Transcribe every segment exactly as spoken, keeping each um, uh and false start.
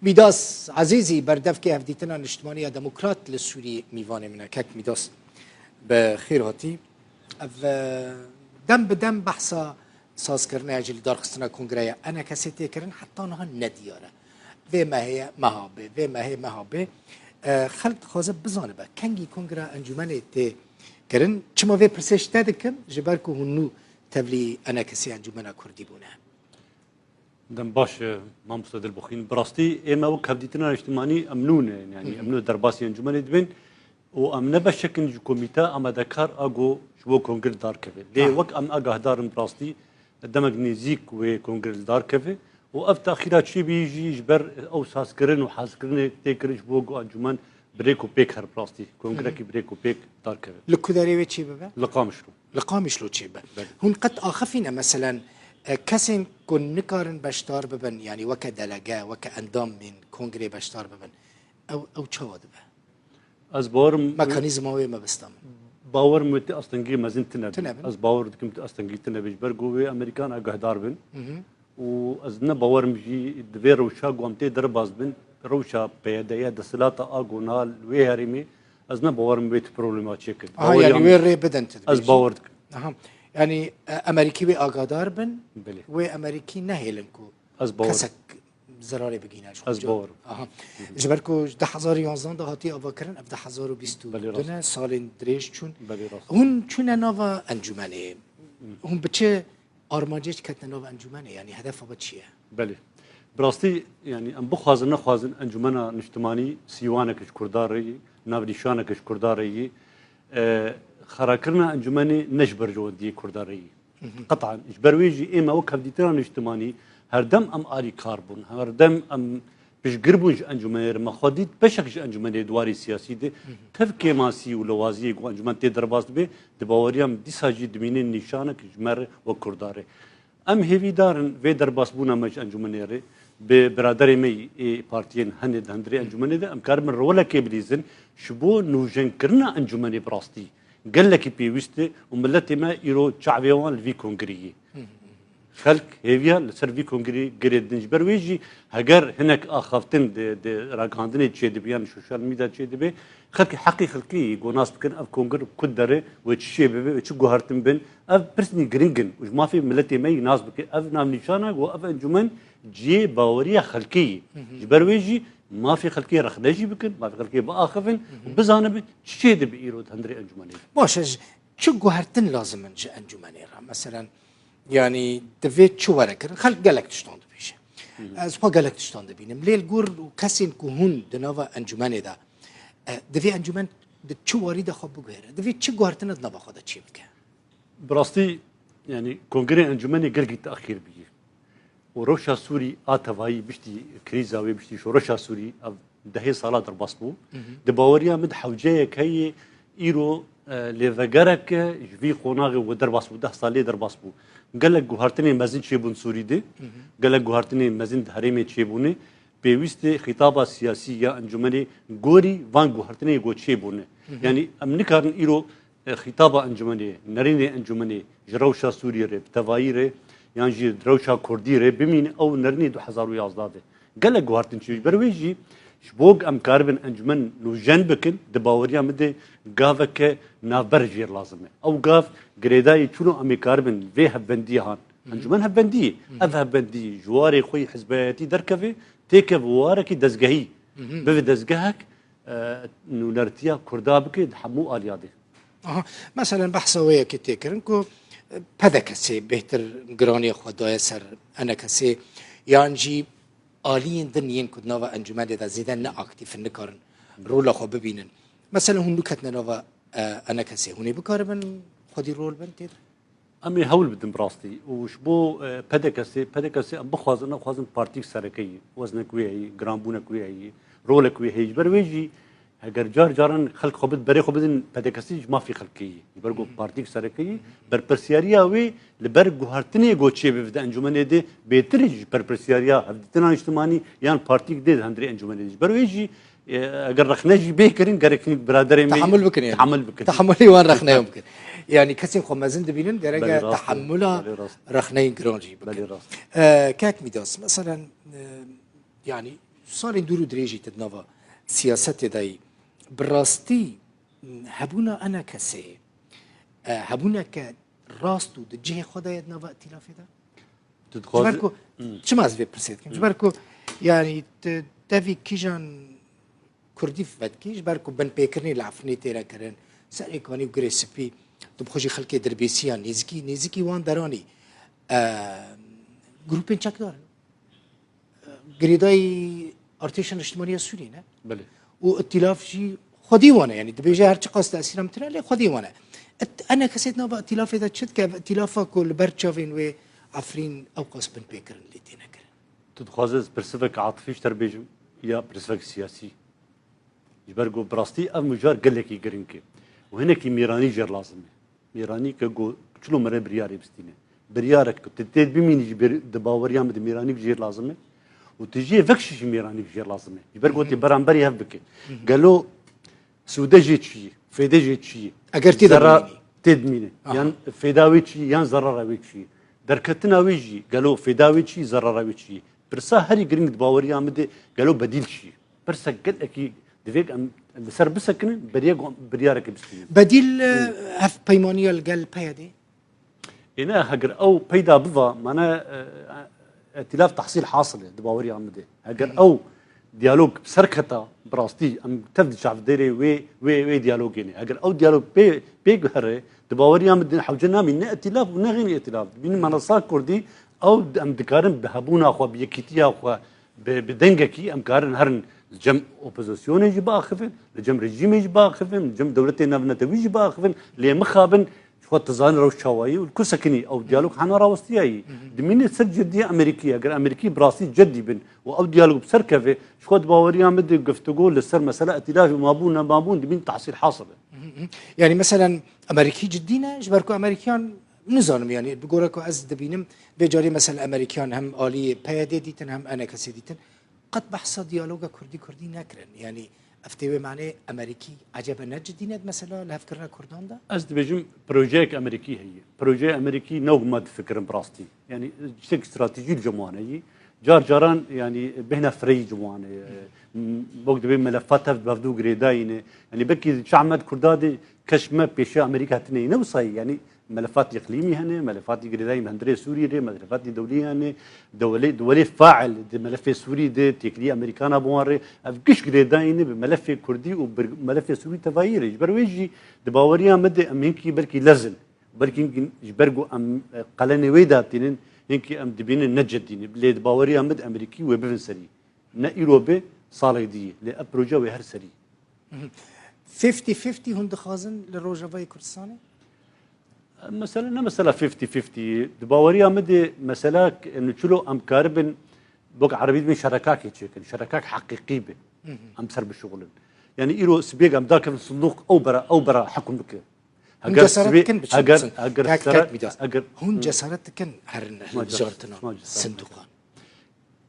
Mîdas Ezîzî, berdevkê Hevdîtina Niştimanî ya Demokrat li Sûriyê, mîvanê min e. Kek Mîdas, bi xêr hatî. Ev, e, dem bi dem behsa sazkirina ya jî lidarxistina kongreya E N K S'ê tê kirin, heta niha nediyar e. Vê mehê meha bê, vê mehê meha bê. E, xelk dixwaze bizanibe, kengî kongreya encûmenê tê kirin? Çima vê pirsê ji te dikim? Ji ber ku hûn nû tevlî E N K S'ê, Encûmena Kurdî, bûne. Dem baş, e, mamoste Dilbixwîn. Bi rastî ê me wek Hevdîtina Niştimanî em nû ne, yanî Hı hı. em nû derbasî encûmenê dibin û em ne beşek in ji komîte amadekar a ku ji bo kongir darkeve. Lê Aha. wek em agahdar in, bi rastî demek nêzîk wê kongir li darkeve û ev taxîra çêbî jî ji ber ew sazkirin û hazkirinê tê kirin ji bo ku encûmen bi rêk û pêk her, bi rastî Hı hı. kongirekî bi rêk û pêk darkeve. Li ku derê wê çê bibe? Li Qamişlo. Li Qamişlo çêbe. Belê. Hûn qet axifîne, meselen, e, kesên ku nikarin beşdar bibin, yanî weke delege, weke endam bên kongrê beşdar bibin, ew, ew çawa dibe? Ez bawerim Mekanîzma wê mebesta min. Bawerim wê ti astengî mezin tine bin. Tine bin. Ez bawer dikim ti astengî tine bin. Ji ber ku wê Amerîkan agahdar bin. Hı hı. Û ez ne bawerim jî di vê rewşa ku em tê derbas bin, rewşa P Y D'ye, desthilata a ku niha li wê herêmê, ez ne bawerim wê ti problema çêkin. Aha, Bawer yanî yan wê rê bidin ti dibêjî. Ez bawer dikim. Aha. Yanî, e, Amerîkî wê agadar bin, Belê. wê Amerîkî nehêlin ku Ez bawer kesek zerarê bigihîne ji xwe. Ez bawer im. Aha. Ji ber ku ji du hezar û yanzdan de hatiye avakirin, ev du hezar û bîst û du Belê rast. ne, salên dirêj çûn. Belê rast. Hûn çûne nava encûmenê. Hûn bi çi armancê çi ketine nava encûmenê? Yanî hedefa we çi ye? Belê. Bi rastî, yanî em bixwazin nexwazin, Encûmena Niştimanî sîwanek ji Kurda re yî, navnîşanek ji Kurda re yî. E, xerakirina encûmenê ne ji berjewendiyê Kurda re yî. Hı hı. Qetan. Ji ber wê jî ê me wek Hevdîtina Niştimanî herdem em alîkar bûn. Herdem em piştgir bûn ji encûmenê re. Me xwe dît beşek ji encûmenê di warê siyasî de Hı hı. tev kêmasî û lewaziyê ku encûmen tê derbas dibe, di baweriya min dîsa jî dimîne nîşanek ji me re wek Kurda re. Em hêvîdar in vê derbasbûna me ji encûmenê re bi biraderê me yî ê partiyên hene di hundirê encûmenê de em karibin rolekê bilîzin ji bo nûjenkirina encûmenê bi rastî gelekî pêwîst e û miletê me îro çavê wan li vî kongirê yê. Xelk hêviya li ser vî kongirê girê didin. Ji ber wê jî heger hinek axaftin di, di ragihandinê çêdibe yan sosyal medya çêdibe, xelkê heqê xelkê yê ku nas bikin ev kongir ku dere wê çi çêbibe, wê çi guhertin bin, ev pirsnî giring in û ji mafê miletê me yî nas bike. Ev navnîşana ku ev encûmen cihê baweriya xelkê yê. Hı hı. Ji ber wê jî mafê xelkê rexne jî bikin, mafê xelkê biaxivin û Hı hı. bizanibin çi çêdibe îro di hundirê encûmenê de. Baş e, ji çi guhertin lazim in ji encûmenê re? Meselen, yanî divê çi were kirin? Xelk gelek tiştan dibêje. Hı hı. Ez xwe gelek tiştan dibînim. Lê li gor û kesên ku hûn di nava encûmenê de, e, divê encûmen di çi warî de xwe biguhere? Divê çi guhertine di nava xwe de çê bike? Bi rastî, yanî kongirê encûmenê gelkî texîr bûye. Û rewşa Sûrî a tevayî piştî krîza wê, piştî şoreşa Sûrî, ev dehê sala derbas bû. Hı hı. Di baweriya min de hewceyek heye, îro, e, lêvegerek e ji vî qonaxê ku derbas bû, deh sal lê derbas bû. Gelek guhertinên mezin çêbûn Sûrî de, Hı hı. gelek guhertinên mezin di herêmê çêbûne. Pêwîst e xîtaba siyasî ya encûmenê gorî van guhertinê ku çêbûne. Hı hı. Yanî em nikarin îro e, xîtaba encûmenê, nerînê encûmenê ji rewşa Sûriyê re, bi tevayî re yan jî di rewşa Kurdî re bimîne ew nerînê du hezar û yazdeh de. Gelek guhertin çêbû. Ji ber wê jî ji bo em karibin encûmen nûjen bikin, di baweriya min de gaveke navber jêr lazim e. Ew gav girêdayî çûno em ê karibin vê hevbendiyê han. Hı hı. Encûmen hevbendiyê. Hı hı. Ev hevbendî ji warê xwe yî hizbiyayetî derkeve, têkeve warekî dezgehî. Hı hı. Bive dezgehek e, nûnertiya Kurda bike di hemû aliyadê. Aha. Meselen, behsa wê yekê tê kirin ku, e, P D K'ê bêhtir giraniya xwe daye ser E N K'ê, yan jî aliyên din yên ku di nava encûmenê de zêde ne aktîf in, nikarin rola xwe bibînin. Meselen, hûn nû ketine nava, e, E N K'ê, hûn ê bikaribin xwedî rol bin tê de? Em ê hewl bidin bi rastî. Û ji bo, e, P D K'ê, P D K'ê em bixwazin, nexwazin partîk sereke yî, weznek wê heyî, giranbûnek wê heyî, rolek wê heyî. Ji ber wê jî heger car caran xelk xwe bid, berê xwe bidin P D K'ê ji mafê xelkê yî. Ji ber ku Hı hı. partîk sereke yî, berpirsiyariya wê li ber guhertinê ku çêbibe di encûmenê de bêtir e ji berpirsiyariya Hevdîtina Niştimanî yan partîk dê di hundirê encûmenê de. Ji ber wê jî E, eger rexne jî bê kirin, gerek hinek biraderê me Tehamul bikin yani. Tehamul bikin. Tehamulê wan rexneyan bikin. Yani kesên xwe mezin dibînin, gerek Belê rast e. Tehamula Belê rast. rexneyên giran jî bikin. Belê rast. E, kek Mîdas, meselen, e, yani salên dûr û dirêjî te di nava siyasetê de yî. Bi rastî hebûna enekesê, e, hebûneke rast û di cihê xwe de ye di nava îtîlafê de? Tu Ji ber dixwazi ku, Hmm. çima ez vê pirsê dikim? Ji ber ku, yanî, tu tevî kîjan Kurdî vedikî, ji ber ku binpêkirinê li Efrînê têne kirin, serê kanî û girê spî, tu bi xwe jî xelkê dirbêsiyan nêzikî, nêzikî wan deranî, e, grûpên çekdar in. Girêdayî Artêşa Niştimaniya Sûriyê ne. Belê. Û îtîlaf jî xwedî wan e, yanî dibêje her çiqas tesîra min tune, lê xwedî wan e. Ît-, enekesê di nava îtîlafê de çi dike? Ev îtîlafa ku li ber çavên wê Efrîn ew qas binpêkirin lê têne kirin. Tu dixwazî ez pirsivek atifî ji te re bêjim ya pirsivek siyasî? Ji ber ku bi rastî ev mijar gelekî giring e û hinekî mêranî jê re lazim e. Mêranî ke ku çilo mere biryarê bistîne. Biryarek ku tu tê bimînî jî ber-, di baweriya min de mêranîk jê re lazim e û tu jê vekişî jî mêranîk jê re lazim e. Ji ber ku tê beramberî hev bike. Gelo sûde jê çi yî, fêde jê çi yî? Eger tê de Zera-, bimînî. Tê dimîne. Aha. Yan fêda wê çi yî, yan zerara wê çi yî? Derketina wê jî, gelo fêda wê çi yî, zerara wê çi yî? Pirsa herî giring di baweriya min de gelo bedîl çi yî? Pirsek gelekî divê em li ser bisekinin, beriya gu-, biryareke bistînin. Bedîl, e, Hmm. hevpeymaniya li gel P Y D'ê? Ê ne, heger ew peyda biva, mane, e, îtîlaf tehsîl hasil e di baweriya min de. Heger Hmm. ew diyalog bi ser keta, bi rastî em tev diçavdêrê wê, wê, wê diyalogê ne. Heger ew diyalog pê, pê guhere, di baweriya min de hewce namî ne îtîlaf û ne xênî îtîlaf. Dibînin manasa Kurdî, ew em dikarin bi hebûna xwe, bi yekîtiya xwe, bi, bi dengekî em karin herin li cem opozisyonê jî biaxivin, li cem rejîmê jî biaxivin, li cem dewletê navnetewî jî biaxivin, lê mixabin, ji xwe tu zanî rewş çawa yî û li ku sekinî ew diyalog hena rawestiyayî. Dimînê ser cediya Amerîkî, eger Amerîkî bi rastî cedî bin û ew diyalog bi ser keve, ji xwe di baweriya min de guftûgo li ser mesela îtîlafê mabû nemabûn dimîn tehsîl hasil e. Yanî meselen Amerîkî cidî ne, ji ber ku Amerîkiyan nizanim, yanî bi gora ku ez dibînim, vê carê mesela Amerîkiyan hem alî P Y D dîtin hem enekesê dîtin, qet behsa diyaloga Kurdî Kurdî nekirin. Yanî ev tê wê manê Amerîkî ecebe ne cidî ne di mesela lihevkirina Kurdan de? Ez dibêjim projeyek Amerîkî heye. Projeyê Amerîkî ne wek me difikirin bi rastî. Yanî tiştek stratejî li cem wan heye. Car caran yanî bêhna fireyî cem wan heye. Wek dibê melefat tev bi hevdû girêdayî ne. Yanî belkî çax me di Kurda de keş me pêşiya Amerîka hatine ne wisa ye. Yanî Melefat îqlîmî hene, melefatî girêdayî bi hundirê Sûrî re, melefatî dewlî hene, dewlê, dewlê fail di melefê Sûrî de têkilî Amerîkana bi wan re, ev giş girêdayî ne bi melefê Kurdî û bi melefê Sûrî tevayî re. Ji ber wê jî di baweriya min de em hinkî belkî lez in. Belkî hinkî ji ber ku em, e, qelenê wê datînin, hinkî em dibînin ne cedî ne. Lê di baweriya min de Amerîkî wê bivin serî. Ne îro be, salek dî. Lê ev proje wê her serî. Fifty fifty hûn dixwazin li Rojavayê Kurdistanê? Mesela ne mesela fifty fifty. Di baweriya min de mesela k-, em çilo em karibin wek erebî dibên şerekakê çêkin. Şerekak heqîqî be. Em ser bişuxulin. Yanî îro sibêk em dakevin sindoq ew bera, ew bera hukm bike. Hûn Heger cesaret sibê-, dikin biçin, heger, biçin. heger Kak, sere-, kak bir de. heger, Hûn Hı. cesaret dikin herin Ma hilbijartinan, ma cesaret sindoqan.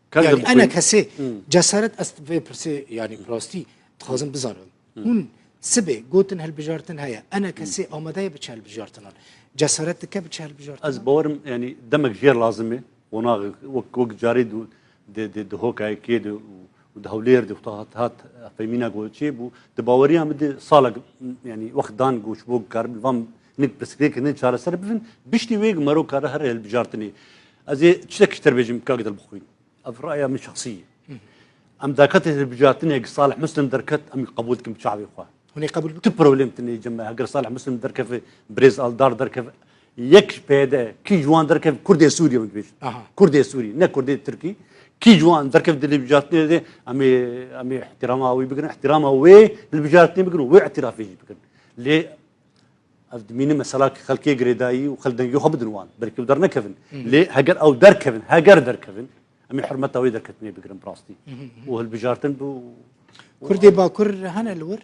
Kak Yani de ene bixwîn. kesê Hmm. cesaret, ez vê pirsê, yani, bi rastî dixwazim bizanim. Hûn sibê gotin hilbijartin heye. Ene kesê amade ye biçe hilbijartinan. Cesaret dike biçe hilbijartinan? Ez bawerim, yani, demek jêr lazim e. Qonax wek, wek carê du-, di, di, di Hokayê kê de û, û di Hewlêr de hat, hat, efemîna ku çê bû. Di baweriya min de salek, yani, wext dan ku ji bo karin van nik pirsgirêk kirin çareser bibin. Piştî wê mero kare here hilbijartinê. Ez ê tiştek ji te bêjim, kak Dilbixwîn. Ev raya min şexsî ye. Em derketê hilbijartinê, Salih Muslim derket, em qebûl dikin bi çavê xwe. Hûn ê qebûl bikin? Tu problem tine cem me. Heger Salih Muslim derkeve, Birêz Aldar derkeve, yek ji P Y D, kî ji wan derkeve, Kurdê Sûrî ye, min dibêjin. Aha. Kurdê Sûrî, ne Kurdê Tirkî. Kî ji wan derkeve di hilbijartinê de, em ê, em ê ihtirama wî bigirin, ihtirama wê hilbijartinê bigirin, wê îtirafê jî bigirin. Lê Ev dimîne mesela xelkê girêdayî û xelk dengê xwe bidin wan. Belkî ew dernekevin. Hı hı. Lê heger ew derkevin, heger derkevin, em ê hurmeta wê derketinê bigirin bi rastî. Hı hı hı. Û hilbijartin bi Kurdê Bakur hene li wir?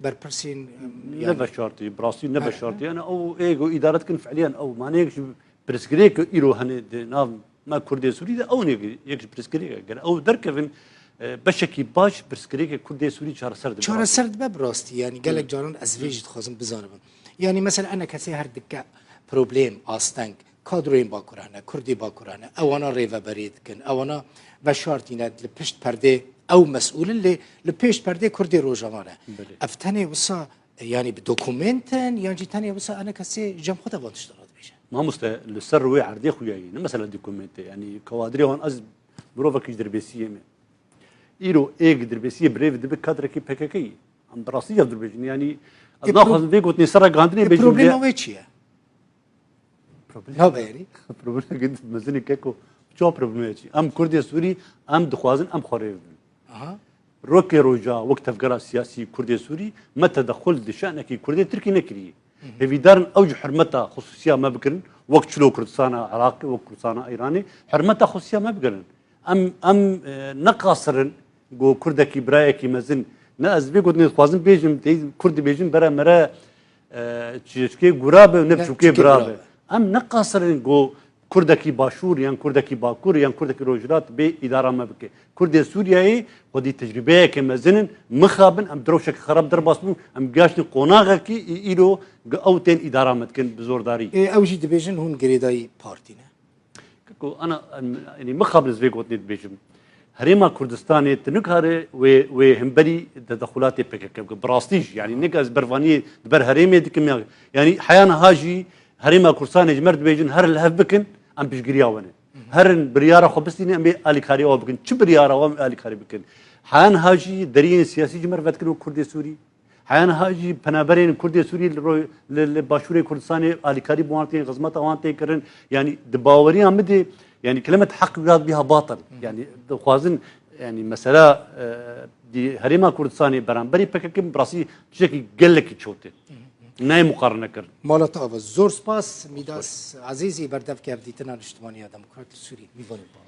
Berpirsên, em, Ne yani veşartî, bi rastî ne Hene, veşartî. hene. Yani ew ê ku îdare dikin fiiliyen ew maneyek ji pirsgirêk îro hene di nav Me Kurdê Sûrî de ew ne yek ji pirsgirêk e. Ger ew derkevin, e, beşekî baş pirsgirêkê Kurdê Sûrî çareser dibe. Çareser dibe bi rastî. Yani gelek Hı. caran ez vê Hı. jî dixwazim bizanibim. Yani mesela ene kesê her dike problem, asteng, kadroyên Bakur hene, Kurdê Bakur hene, ewana rêveberê dikin, ewana veşartîne li pişt perdê Ew mesûl in lê li pêş perdê Kurdê Rojava ne. Belê. Ev tenê wisa, yanî bi dokumentin, yan jî tenê wisa ene kesê cem xwe de van tişta radibêje? Mamoste, li ser rûyê erdê xuya yî, ne mesela dokumentê. Yanî kawadirê wan ez mirovekî ji Dirbêsiyê me. Îro êk Dirbêsiyê birêv dibe kadrekî P K K yî. Em bi rastî ya dibêjin. Yanî ez E, pro-, naxwazim vê gotinê ser ragihandinê e, bêjim problema lê wê çi ye? Problem- Nabe yanî? Problema mezin e keko. Çawa problema çi? Em Kurdê Sûrî, em dixwazin em xwe rê bibin. Aha. Rokê roja wek tevgera siyasî Kurdê Sûrî me tedexul di şenekî Kurdê Tirkî nekiriye. Hêvîdarin ew ji hurmeta xusûsiya me bikirin, wek çilo Kurdistana Iraqê, wek Kurdistana Îranê, hurmeta xusûsiya me bikirin. Em, em, e, neqasirin ku Kurdekî birayekî mezin, ne ez vê gotinê dixwazim bêjim, tê Kurd dibêjin bere mere, e, çirçikê gura be, ne Ne, biçûkê çirçikê bira bira be. be. Em neqasirin ku Kurdekî Başûr yan Kurdekî Bakur yan Kurdekî Rojhilat bê îdara me bike. Kurdê Sûriyeyê xwedî tecrûbeyeke mezin in, mixabin, em di rewşeke xerab derbas bûn, em gihaştin qonaxekî î-, îro ew tên îdara me dikin bi zordarî. Ê, ew jî dibêjin hûn girêdayî partî ne? Keko, ana, em, yanî mixabin ez vê gotinê dibêjim. Herêma Kurdistanê tu nikare wê, wê hemberî tedexulatê P K K bike. Bi rastî jî, yanî nik ez bervaniyê di ber herêmê dikim ya. Yanî heya niha jî Herêma Kurdistanê ji me re dibêjin, herin li hev bikin, em piştgiriya we ne. Herin biryara xwe bistînin, em ê alîkariya we bikin. Çi biryara we em ê alîkarî bikin? Heya niha jî deriyên siyasî ji me re vedikin wek Kurdê Sûrî. Heya niha jî penaberên Kurdê Sûrî li ro-, li, li Başûrê Kurdistanê alîkarî bi wan tên, xizmeta wan tê kirin. Yanî di baweriya min de, yanî kelimet heq yurad biha batil. Yanî dixwazin, yanî mesela, e, di Herêma Kurdistanê beramberî P K K bi rastî tiştekî gelekî çewt e. Nayê muqarene kirin. Mala te ava. Zor spas, Mîdas Ezîzî, berdevke hevdîtina Niştimaniya Demokrat li Sûrî. Mîvanê baş.